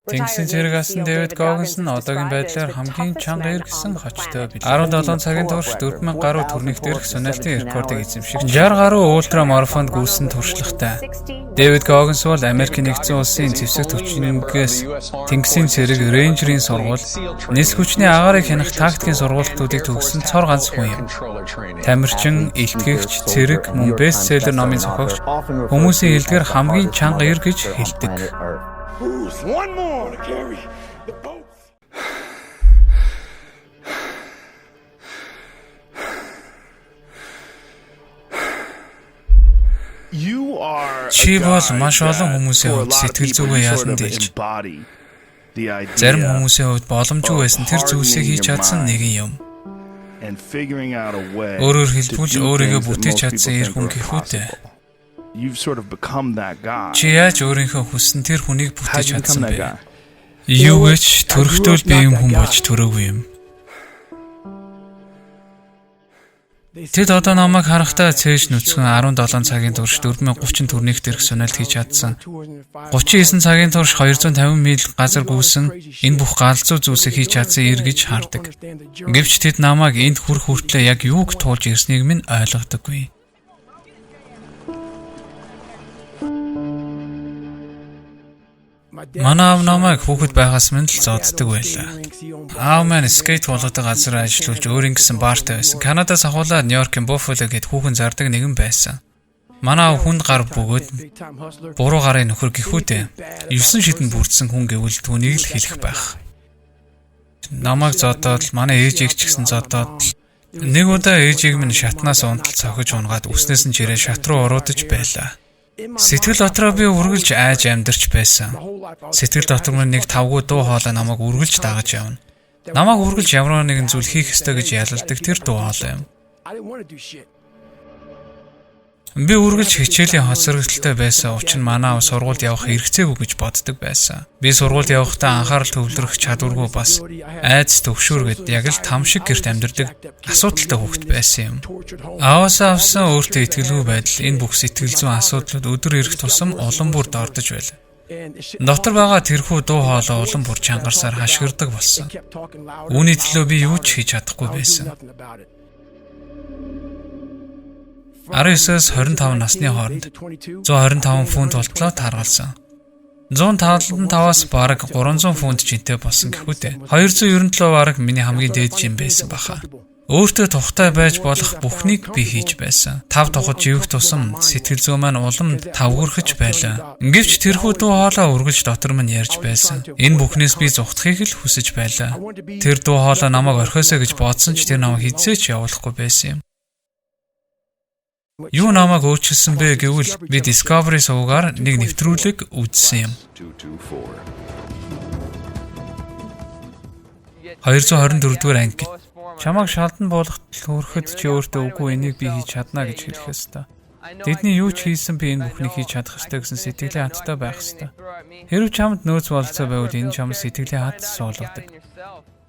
Тэнгисийн цэрэг асан Дэвид Гоггинс нь одоогийн байдлаар хамгийн чанга эр гэсэн хочтой билээ. 17 цагийн турш 4000 гаруй турник дээрх суниалтын рекордыг эзэмшигч 60 гаруй ультра марафонд гүйсэн туршлагатай. Дэвид Гоггинс бол Америкийн нэгдсэн улсын зэвсэг түвшингээс Тэнгисийн цэрэг Рейнджерийн сургууль, нисэх хүчний агаарыг хянах тактикийн сургуулиудыг төгссөн цор ганц хүн юм. Тамирчин, илтгэгч, цэрэг, мөн бестселлер номын зохиогч хүмүүсийн хэлдгээр хамгийн чанга эр гэж хэлдэг. One more to carry the boats. Чи бол маш олон хүмүүсийн хувьд сэтгэл зүгээ ялан дийлж, зарим хүмүүсийн хувьд боломжгүй байсан тэр зүйлсийг хийж чадсан нэгэн юм. Өөрөөр хэлбэл өөрийгөө бүтээж чадсан эр хүн гэхүүтэй. Чи яаж өөрийнхөө хүссэн тэр хүнийг бүтээж чадсан бэ? Юу гэж төрөхтөө л би юм хүн болж төрөөгүй юм. Тэд одоо намайг харахтаа цээж нүцгэн 17 цагийн турш 4030 турник дээрх суниалт хийж чадсан. 39 цагийн турш 250 миль газар гүйсэн энэ бүх галзуу зүйлсийг хийж чадсан эр гэж хардаг. Гэвч тэд намайг энд хүрэх хүртлээр яг юуг туулж ирснийг минь ойлгодоггүй. Манай аав намайг хүүхэд байхаас минь л зоддог байлаа. Аав маань скейт болгодог газар ажиллуулж өөрийн гэсэн баартай байсан. Канадаас ахуулаад Нью-Йоркийн Буффало гээд хүүхэн зардаг нэгэн байсан. Манай аав хүнд гар бөгөөд буруу гарын нөхөр гэхүүтээ 9 шидэн бүрдсэн хүн гэвэл түүнийг л хэлэх байх. Намайг зодоод манай ээжийг ч гэсэн зодоод нэг удаа ээжийг минь шатнаас унтал цохиж унгаад үснээс нь чирээ шат руу оруудаж байлаа. Сэтгэл дотроо би үргэлж айж амьдарч байсан. Сэтгэл дотор минь нэг тавгүй дуу хоолой намайг үргэлж дагаж явна. Намайг үргэлж ямар нэгэн зүйл хийх ёстой гэж ялалдаг тэр дуу хоолой юм. Би үргэлж хичээлийн хоцрогдолтой байсан учир нь манай аав сургуульд явах хэрэгцээгүй гэж боддог байсан. Би сургуульд явахдаа анхаарал төвлөрөх чадваргүй бас айдас төгшүүргээд яг л там шиг гэрт амьдардаг асуудалтай хүүхэд байсан юм. Ааваасаа авсан өөртөө итгэлгүй байдал энэ бүх сэтгэл зүйн асуудлууд өдөр ирэх тусам улам бүр дордож байлаа. Дотор байгаа тэрхүү дуу хоолой улам бүр чангарсаар хашгирдаг болсон. Үүний төлөө би юу ч хийж чадахгүй байсан. 19-с 25 насны хооронд 125 фунт болтлоо таргалсан. 175-аас бараг 300 фунт жинтэй болсон гэхүүтээ. 297 бараг миний хамгийн дээд жин байсан баха. Өөртөө тухтай байж болох бүхнийг би хийж байсан. Тав тухад живэх тусам сэтгэл зүй маань улам тавгуурхаж байлаа. Гэвч тэрхүү дуу хоолой үргэлж дотор минь ярьж байсан. Энэ бүхнээс би зугтахыг л хүсэж байлаа. Тэр дуу хоолой намайг орхиосоо гэж бодсон ч тэр намайг хэзээ ч явуулахгүй байсан юм. Юу намайг өөрчилсөн бэ гэвэл би Discovery сувгаар нэг нэвтрүүлэг үзсэн юм. 224-р анги. Чамайг шалдан буулгах хүрэхэд чи өөртөө үгүй энийг би хийж чадна гэж хэлэх ёстой. Тэдний юу ч хийсэн би энэ бүхнийг хийж чадах ёстой гэсэн сэтгэлийн хаттай байх ёстой. Хэрв чамд нөөц бололцоо байвал энэ чамд сэтгэлийн хат суулгадаг.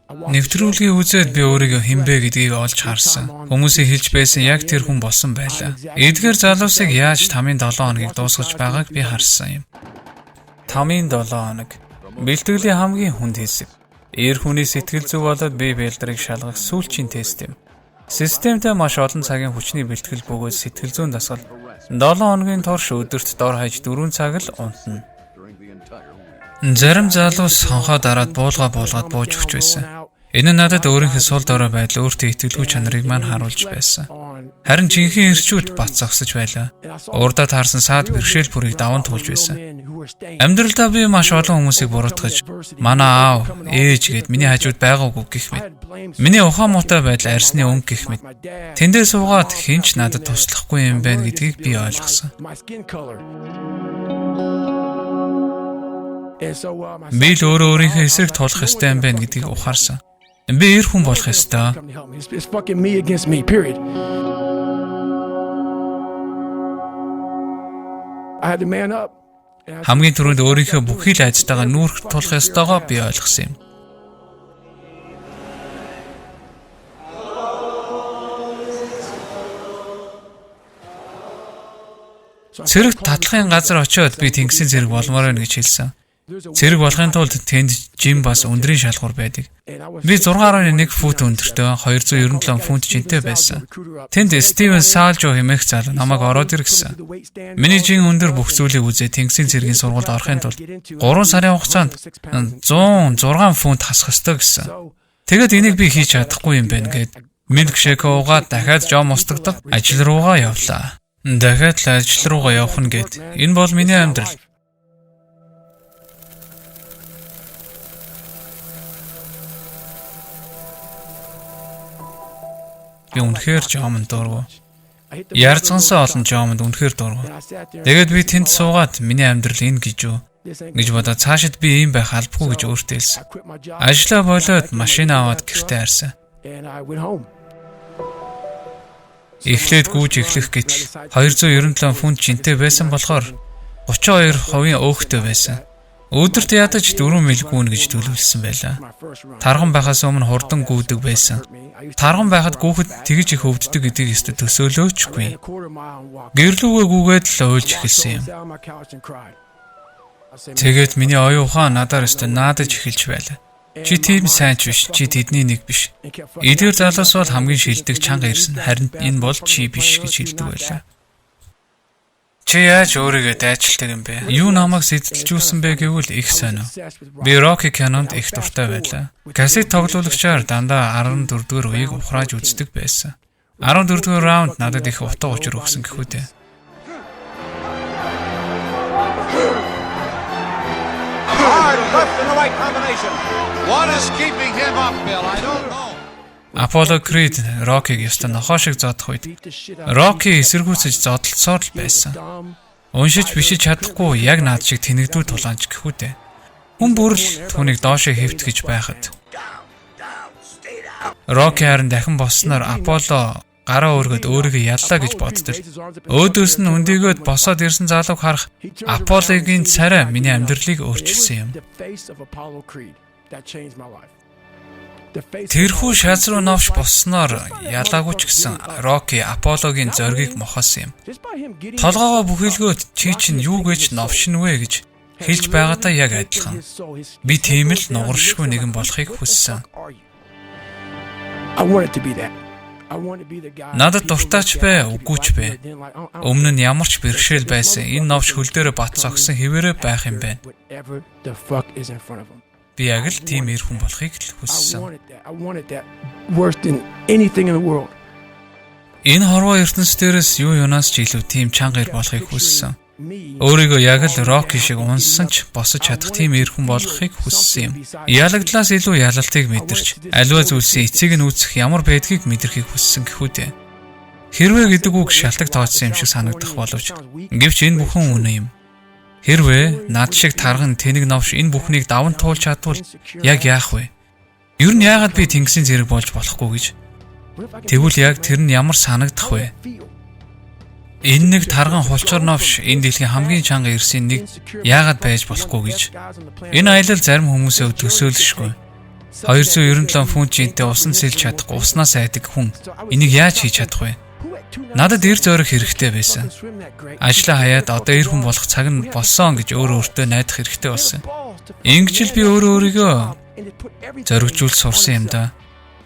Нэвтрүүлгийг үзээд би өөрийгөө хэн бэ гэдгийг олж харсан. Хүмүүсийн хэлж байсан яг тэр хүн болсон байлаа. Эдгээр залуусыг яаж тамийн 7 хоногийг дуусгаж байгааг би харсан юм. Тамийн 7 хоног бэлтгэлийн хамгийн хүнд хэсэг. Эр хүний сэтгэл зүй болоод бие бэлдрийг шалгах сүүлчийн тест юм. Системтэй маш олон цагийн хүчний бэлтгэл бөгөөд сэтгэл зүйн дасгал 7 хоногийн турш өдөрт дор хаяж 4 цаг л унтна. Зарим залуус хонхоо дараад буулгаа буулгаад бууж өгч байсан. Энэ нь надад өөрийнхөө сул дорой байдал өөртөө итгэлгүй чанарыг маань харуулж байсан. Харин жинхэнэ эрчүүд бат зогсож байлаа. Урдаа таарсан саад бэрхшээл бүрийг даван туулж байсан. Амьдралдаа би маш олон хүмүүсийг буруутгаж, манай аав, ээж гээд миний хажууд байгаагүй гэх мэт. Миний ухаан муутай байдал арьсны өнгө гэх мэт. Тэндээ суугаад хэн ч надад туслахгүй юм байна гэдгийг би ойлгосон. Би л өөрөө өөрийнхөө эсрэг тулах ёстой юм байна гэдгийг ухаарсан. Би эр хүн болох ёстой. It's fucking me against me, period. I had to man up. Хамгийн түрүүнд өөрийнхөө бүхий л айдастайгаа нүүрх тулах ёстойгоо би ойлгосон юм. Цэрэгт татлахын газар очиод би тэнгисийн цэрэг болмоор байна гэж хэлсэн. Цэрэг болохын тулд тэнд жим бас өндрийн шалгуур байдаг. Би 6.1 фут өндөртэй 297 фунт жинтэй байсан. Тэнд Стивен Салжо хэмээх залуу намайг ороод ир гэсэн. Миний жин өндөр бүх зүйлийг үзээ тэнгисийн цэргийн сургуульд орохын тулд 3 сарын хугацаанд 106 фунт хасах ёстой гэсэн. Тэгээд энийг би хийж чадахгүй юм байна гэд милкшейк уугаад дахиад жом устгадаг ажил руугаа явлаа. Дахиад л ажил руугаа явах нь гэд. Энэ бол миний амьдрал. Би үнэхээр жомонд дургүй. Ярцгансан олон жомонд үнэхээр дургүй. Тэгээд би тэнд суугаад миний амьдрал энэ гэж юу гэж бодоод цаашид би ийм байх албагүй гэж өөртөө хэлсэн. Ажлаа болоод машин аваад гэртээ харсан. Эхлээд гүйж эхлэх гэтэл 297 фунт жинтэй байсан болохоор 32% өөхтэй байсан. Өдөрт ядаж 4 миль гүнэ гэж төлөвлөсөн байлаа. Тарган байхаас өмнө хурдан гүйдэг байсан. Тарган байхад гүйхэд тэгж их өвддөг гэдгийг ёстой төсөөлөөчгүй. Гэрлүүгээ гүгээд л уйлж эхэлсэн юм. Тэгээд миний оюун ухаан надаар ёстой наадаж эхэлж байлаа. Чи тийм сайн ч биш, чи тэдний нэг биш. Эдгээр залуус бол хамгийн шилдэг чанга ирсэн. Харин энэ бол чи биш гэж хэлдэг байлаа. Чи яаж өөрийгөө дайчилдаг юм бэ? Юу намайг сэдэлжүүлсэн бэ гэвэл их сонио. Би Rocky кинонд их дуртай байлаа. Кассет тоглуулагчаар дандаа 14-р үеийг ухрааж үздэг байсан. 14-р раунд надад их утга учир өгсөн гэхүү дээ. Apollo Creed Rocky-г ёстой нохоо шиг зодох үед Rocky эсэргүүцэж зодолцсоор л байсан. Уншиж бишиж чадахгүй яг наад шиг тэнэгдүү тулаанч гэхүү дээ. Хүн бүр л түүнийг доошоо хэвтгэж байхад Rocky харин дахин боссноор Apollo гараа өргөд өөрийгөө яллаа гэж боддог. Өөдөөс нь өндийгөөд босоод ирсэн залууг харах Apollo-гийн царай миний амьдралыг өөрчилсөн юм. Тэрхүү шаз руу новш боссноор ялаагүй ч гэсэн Rocky Apollo-гийн зоригийг мохоосон юм. Толгоогоо бүхэлгөөд чи чинь юу гэж новшин вэ гэж хэлж байгаатай яг адилхан. Би тийм л нугаршгүй нэгэн болохыг хүссэн. Надад дуртайч бай, үгүй ч бай. Өмнө нь ямар ч бэрхшээл байсан энэ новш хөл дээрээ бат зогсон хэвээрээ байх юм байна. Би яг л тийм эр хүн болохыг л хүссэн. Энэ хорвоо ертөнц дээрээс юу юунаас ч илүү тийм чанга эр болохыг хүссэн. Өөрийгөө яг л Rocky шиг унссан ч босож чадах тийм эр хүн болохыг хүссэн юм. Ялагдлаас илүү ялалтыг мэдэрч, аливаа зүйлсийн эцэг нь үүсэх ямар байдгийг мэдрэхийг хүссэн гэхүү дээ. Хэрвээ гэдэг үг шалтаг тооцсон юм шиг санагдах боловч гэвч энэ бүхэн үнэн юм. Хэрвээ над шиг тарган тэнэг новш энэ бүхнийг даван туулж чадвал яг яах вэ? Ер нь яагаад би тэнгисийн зэрэг болж болохгүй гэж? Тэгвэл яг тэр нь ямар санагдах вэ? Энэ нэг тарган хулчор новш энэ дэлхийн хамгийн чанга ирсэн нэг яагаад байж болохгүй гэж. Энэ аялал зарим хүмүүсээ төсөөлшгүй. 297 фунт жинтэй усан сэлж чадахгүй уснаас айдаг хүн энийг яаж хийж чадах вэ? Надад эр зорих хэрэгтэй байсан. Ажлаа хаяад одоо эр хүн болох цаг нь болсон гэж өөрөө өөртөө найдах хэрэгтэй болсон. Ингэж л би өөрөө өөрийгөө зоригжуулж сурсан юм да.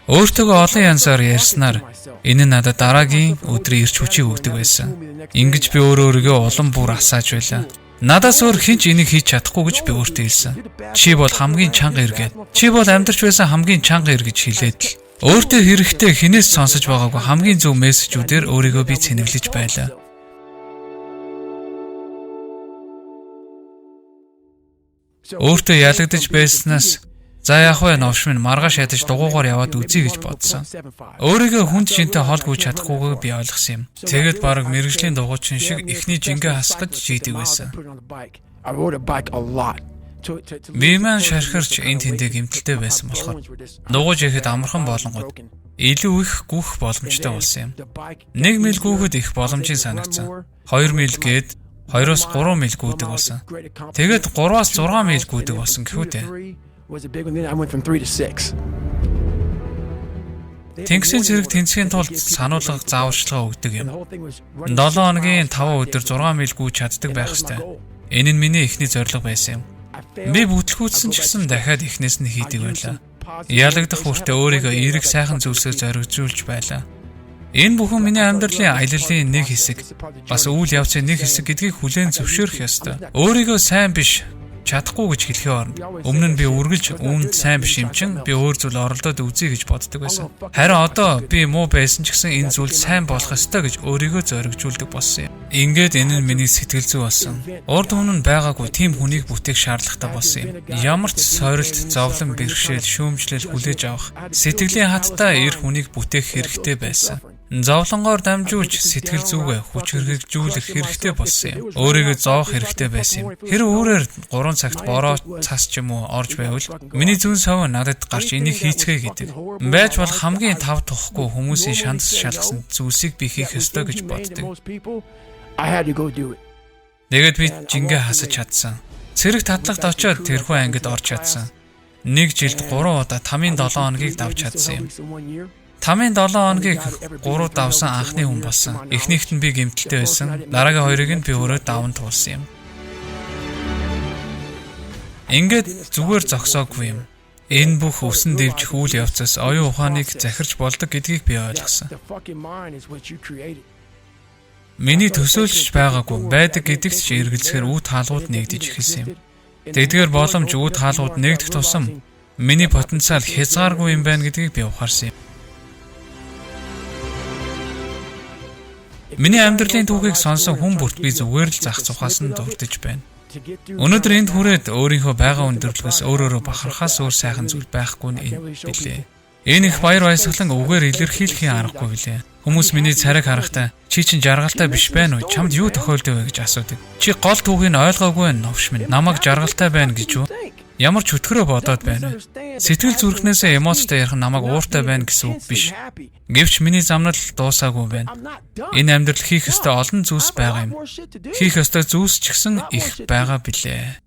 Өөртөөгөө олон янзаар ярьснаар энэ нь надад дараагийн өдрийн эрч хүчийг өгдөг байсан. Ингэж би өөрөө өөрийгөө улам бүр асааж байлаа. Надаас өөр хэн ч энийг хийж чадахгүй гэж би өөртөө хэлсэн. Чи бол хамгийн чанга эргээд. Чи бол амьдарч байсан хамгийн чанга эр гэж хэлээд л. Өөртөө хэрэгтэй хинээс сонсож байгаагүй хамгийн зөв мессежүүдээр өөрийгөө би цэнэглэж байлаа. Өөртөө ялагдаж байснаас за яах вэ новш минь маргааш ядаж дугуугаар яваад үзье гэж бодсон. Өөрийгөө хүнд жинтэй хол гүйж чадахгүйг би ойлгосон юм. Тэгээд бараг мэргэжлийн дугуйчин шиг эхний жингээ хасгаж жийдэг байсан. Би маань шархирч энэ тэндээ гэмтэлтэй байсан болохоор дугуйж ихэд амархан болонгод илүү их гүөх боломжтой болсон юм. 1 миль гүөхөд их боломжийн санагдсан. 2 миль гээд 2-оос 3 миль гүйдэг болсон. Тэгээд 3-аас 6 миль гүйдэг болсон гэхүү дээ. Тэнгисийн цэрэг тэнцхийн тулд сануулга зааварчилгаа өгдөг юм. 7 хоногийн 5 өдөр 6 миль гүйж чаддаг байх ёстой. Энэ нь миний эхний зорилго байсан юм. Би бүтлгүүцсэн ч гэсэн дахиад эхнээс нь хийдэг байлаа. Ялагдах бүртээ өөрийгөө эерэг сайхан зүйлсээр зоригжуулж байлаа. Энэ бүхэн миний амьдралын аяллын нэг хэсэг, бас үйл явцын нэг хэсэг гэдгийг хүлээн зөвшөөрөх ёстой. Өөрийгөө сайн биш, чадахгүй гэж хэлэхийн оронд өмнө нь би үргэлж үүнд сайн биш юм чин би өөр зүйл оролдоод үзье гэж боддог байсан. Харин одоо би муу байсан ч гэсэн энэ зүйл сайн болох ёстой гэж өөрийгөө зоригжуулдаг болсон юм. Ингээд энэ нь миний сэтгэл зүй болсон. Урд өмнө нь байгаагүй тийм хүнийг бүтээх шаардлагатай болсон юм. Ямар ч сорилт, зовлон, бэрхшээл, шүүмжлэл хүлээж авах сэтгэлийн хаттай эр хүнийг бүтээх хэрэгтэй байсан. Зовлонгоор дамжуулж сэтгэл зүгээ хүч хэрэгжүүлэх хэрэгтэй болсон юм. Өөрийгөө зовох хэрэгтэй байсан юм. Хэрэв өөрөөр 3 цагт бороо цас ч юм уу орж байвал миний зүүн совин надад гарч энийг хийцгээе гэдэг. Байж болох хамгийн тав тухгүй хүмүүсийн шандас шалгасан зүйлсийг би хийх ёстой гэж боддог. Тэгээд би жингээ хасаж чадсан. Цэрэг татлагт очиод тэрхүү ангид орж чадсан. Нэг жилд 3 удаа тамийн 7 хоногийг давж чадсан юм. Тамийн 7 хоногийг 3 давсан анхны хүн болсон. Эхнийхт нь би гэмтэлтэй байсан. Дараагийн хоёрыг нь би өөрөө даван туулсан юм. Ингээд зүгээр зогсоогүй юм. Энэ бүх өсөн дэвжих үйл явцаас оюун ухааныг захирч болдог гэдгийг би ойлгосон. Миний төсөөлж байгаагүй байдаг гэдэгт ч эргэлзэхээр үе таалгууд нэгдэж эхэлсэн юм. Тэдгээр боломж үе таалгууд нэгдэх тусам миний потенциал хязгааргүй юм байна гэдгийг би ухаарсан юм. Миний амьдралын түүхийг сонсон хүн бүрт би зүгээр л зах зухаас нь дурдж байна. Өнөөдөр энд хүрээд өөрийнхөө байгаа өндөрлөгөөс өөр өөрө бахархаас өөр сайхан зүйл байхгүй нь энэ билээ. Энэ их баяр баясгалан үгээр илэрхийлэхийн аргагүй билээ. Хүмүүс миний царайг харахтаа чи чинь жаргалтай биш байна уу? Чамд юу тохиолдов вэ гэж асуудаг. Чи гол түүхийг ойлгоогүй новш минь. Намайг жаргалтай байна гэж юу? Ямар ч өтгөрөө бодоод байна вэ? Сэтгэл зүрхнээсээ эмоцтой ярих нь намайг ууртай байна гэсэн үг биш. Гэвч миний замнал дуусаагүй байна. Энэ амьдрал хийх ёстой олон зүйлс байгаа юм. Хийх ёстой зүйлс ч гэсэн их байгаа билээ.